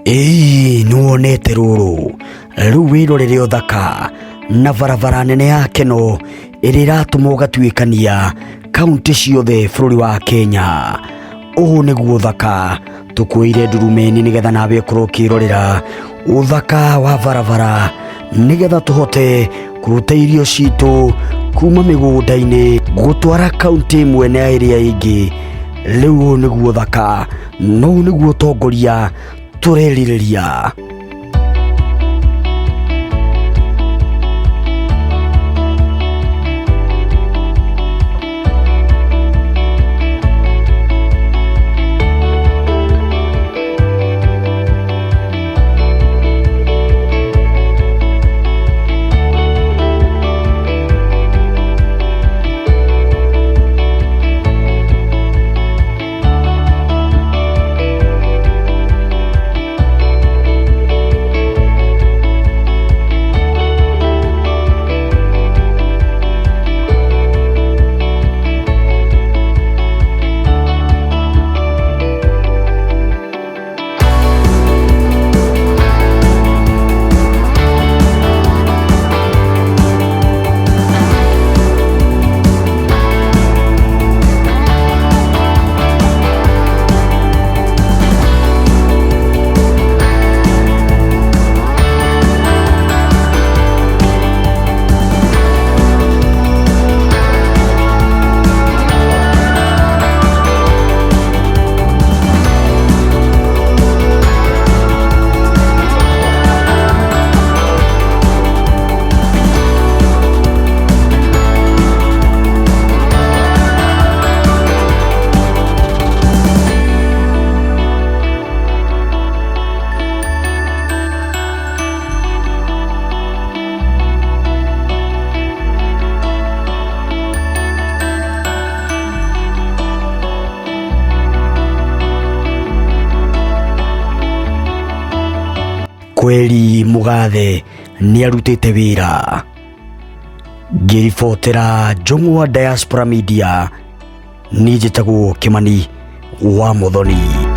Ĩĩ nĩwonete rũrũ rĩu wĩrorere ũthaka na barabara nene ya keno ĩrĩa ĩratũma ũgatuĩkania kaunti ciothe bũrũri wa Kenya. Ũũ nĩguo ũthaka tũkuĩire ndurumeni nĩgetha nawe ũkorwo ũkĩrorera ũthaka wa barabara nĩgetha tũhote kũruta irio citũ kuma mĩgũnda-inĩ gũtwara kaunti ĩmwe na ĩrĩa ĩngĩ. Rĩu ũũ nĩguo ũthaka na ũũ nĩguo ũtongoria tũrerirĩria. Kweli Mugathe nĩarutĩte wĩra. Ngĩribotera Njũng'wa Diaspora Media, niĩ njĩtagwo Kĩmani wa Mũthoni.